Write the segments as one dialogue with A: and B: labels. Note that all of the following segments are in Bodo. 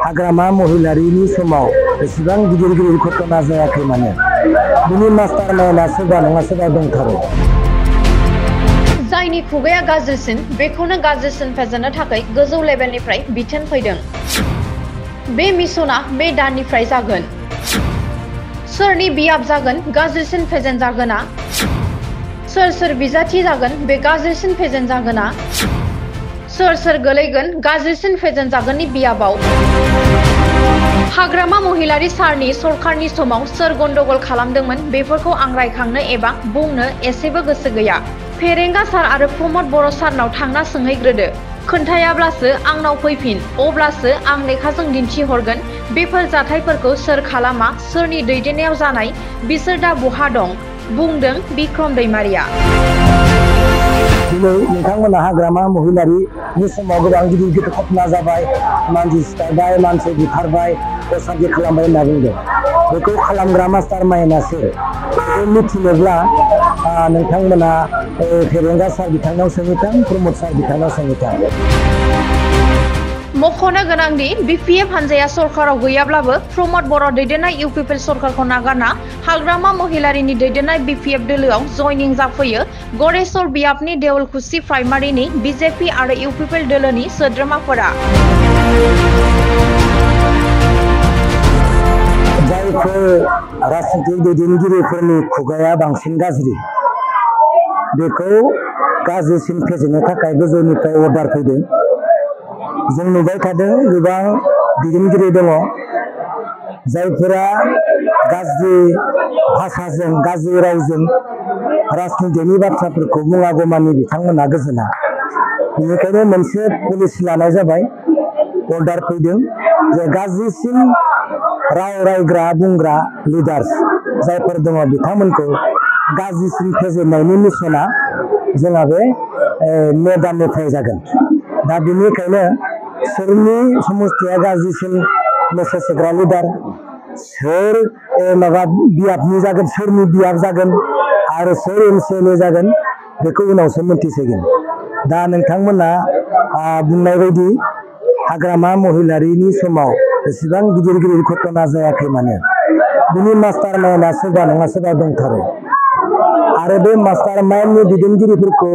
A: हाग्रामा महिलारिनि समाव एसेबां गिदिर गिदिर घटना जायाखै माने बिनि मास्टार माइन्डआ सोरबा नङा सोरबा दंथारो।
B: जायनि खुगाया गाज्रिसिन बेखौनो गाज्रिसिन फेजेननो थाखाय गोजौ लेभेलनिफ्राय बिथोन फैदों। बे मिशनआ बे दाननिफ्राय जागोन। सोरनि बियाब जागोन गाज्रिसिन फेजेन जागोना? सोर बिजाथि जागोन बे गाज्रिसिन फेजेन जागोना? सोर गोलैगोन गाज्रिसिन फेजेन जागोननि बियाबाव? हाग्रामा महिलारि सारनि सरकारनि समाव सोर गन्डगल खालामदोंमोन बेफोरखौ आं रायखांनो एबा बुंनो एसेबो गोसो गैया। फेरेंगा सार आरो प्रमद बर' सारनाव थांना सोंहैग्रोदो। खोन्थायाब्लासो आंनाव फैफिन, अब्लासो आं लेखाजों दिन्थिहरगोन बेफोर जाथायफोरखौ सोर खालामा, सोरनि दैदेननायाव जानाय, बिसोर दा बहा दं, बुंदों बिक्रम दैमारिया।
A: दिनै नोंथांमोना हाग्रामा महिलारिनि समाव गोबां गिदिर गिदिर घटना जाबाय, मानसि सिथारबाय, मानसि बुथारबाय, असान्थि खालामबाय होनना बुंदों। बेखौ खालामग्रा मास्टार माइन्डआ सोर? बेखौ मिथिनोब्ला नोंथांमोना फेरेंगा सार बिथांनाव सोंहैथां, प्रमद सार बिथांनाव सोंहैथां।
B: मख'नो गोनांदि बिपिएफ हानजाया सरकाराव गैयाब्लाबो प्रमद बर' दैदेननाय इउपिपिएल सरकारखौ नागारना हाग्रामा महिलारिनि दैदेननाय बिपिएफ दोलोआव जयनिं जाफैयो गरेस्वर बियाबनि देवलखुसि प्राइमारिनि बिजेपि आरो इउपिपिएल दोलोनि सोद्रोमाफोरा।
A: जायफोर राजनीतिक दैदेनगिरिफोरनि खुगाया बांसिन गाज्रि, बेखौ गाज्रिसिन फेजेननो थाखाय गोजौनिफ्राय अर्डार फैदों। जों नुबाय थादों गोबां दैदेनगिरि दङ जायफोरा गाज्रि भाषाजों गाज्रि रावजों राजनीतिनि बाथ्राफोरखौ बुङागौमानि बिथांमोना गोजोना। बेनिखायनो मोनसे पलिसि लानाय जाबाय, अर्डार फैदों जे गाज्रिसिन राव रायग्रा बुंग्रा लिडार्स जायफोर दङ बिथांमोनखौ गाज्रिसिन फेजेननायनि मिशनआ जोंहा बे मे दाननिफ्राय जागोन। दा बेनिखायनो सोरनि समस्थिया गाज्रिसिन मेसेज होग्रा लिडार, सोर माबा बियाबनि जागोन, सोरनि बियाब जागोन आरो सोर एमसिएलए जागोन बेखौ उनावसो मोनथिसिगोन। दा नोंथांमोना बुंनाय बायदि हाग्रामा महिलारिनि समाव एसेबां गिदिर गिदिर घटना जायाखै माने बिनि मास्टार माइन्डआ सोरबा नङा सोरबा दंथारो। आरो बे मास्टार माइन्डनि दैदेनगिरिफोरखौ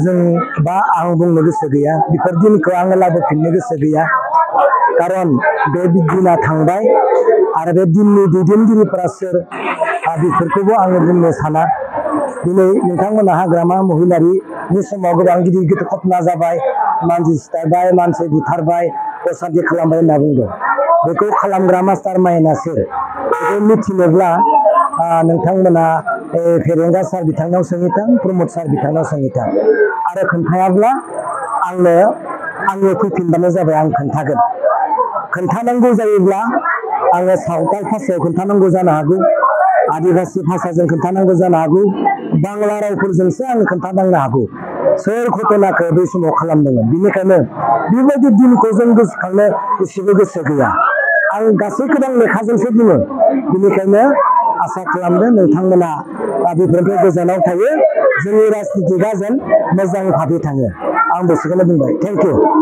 A: जों बा आं बुंनो गोसो गैया, बेफोर दिनखौ आङो लाबोफिननो गोसो गैया। खारन बे दिना थांबाय आरो बे दिननि दैदेनगिरिफोरा सोर बेफोरखौबो आङो बुंनो साना। दिनै नोंथांमोना हाग्रामा महिलारिनि समाव गोबां गिदिर गिदिर घटना जाबाय, मानसि सिथारबाय, मानसि बुथारबाय, असान्थि खालामबाय होनना बुंदों। बेखौ खालामग्रा मास्टार माइन्डआ सोर? बेखौ मिथिनोब्ला नोंथांमोना फेरेंगा सार बिथांनाव सोंहैथां, प्रमद सार बिथांनाव सोंहैथां। आरो खोन्थायाब्ला आंनो फैफिनबानो जाबाय, आं खोन्थागोन। खोन्थानांगौ जायोब्ला आङो सावताल भाषायाव खोन्थानांगौ जानो हागौ, आदिबासि भाषाजों खोन्थानांगौ जानो हागौ, बांला रावफोरजोंसो आं खोन्थानांनो हागौ सोर घटनाखौ बै समाव खालामदोंमोन। बेनिखायनो बेबायदि दिनखौ जों गोसोखांनो एसेबो गोसो गैया। आं गासैखौबो आं लेखाजोंसो बुङो। बेनिखायनो आसा खालामदों नोंथांमोना बेफोरनिफ्राय गोजानाव थायो, जोंनि राजनितिकआ जेन मोजां भाबै थाङो। आं बेखौनो बुंबाय। Thank you.